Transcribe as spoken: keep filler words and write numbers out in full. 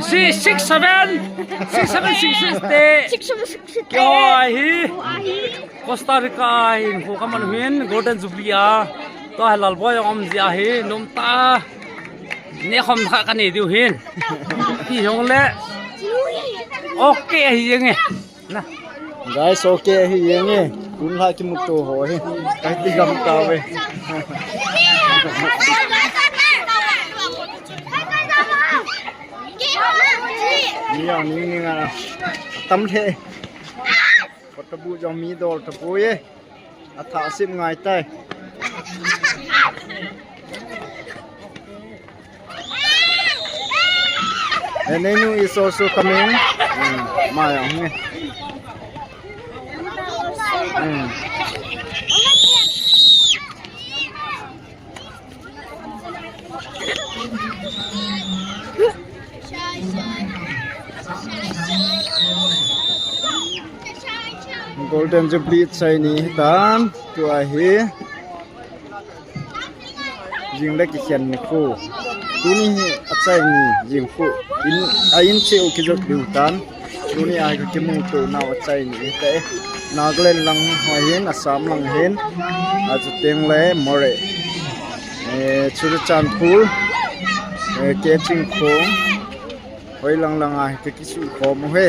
Si six seven, six seven six six te. Six seven six six te. Kihoi hi. Kihoi hi. Costa Rica hin hu kaman hin Golden Jubilee a. Tua hi Lalboi jong um jia hi, nom ta. Ne khom kha kanei diu hin. Ti jong le. Okay ahi jeng e. Na. Guys, okay ahi jeng e. Kun la kimuto ho hi. Kai ti gam ta ve. Ni jong ning ning a. Tam the. Kota bu jong mi dol ta bu e. Atha sim ngai tai. And Neinu is also coming. Hmm, mai ang ni. Hmm. Golden Jubilee chai ni hitan, tua hi jing le kikhen ni khu. Tuni hi achai ni jing khu. In, a in cheu kijot diu tan. Tuni a hi ka kimuto nau achai ni hita e. Nagaland lang ho hin, Assam lang hin. Achuteng le Moreh. Eh, Churachandpur. Eh, Keching khong. Hoi lang lang a hi ka kisu khom u hi.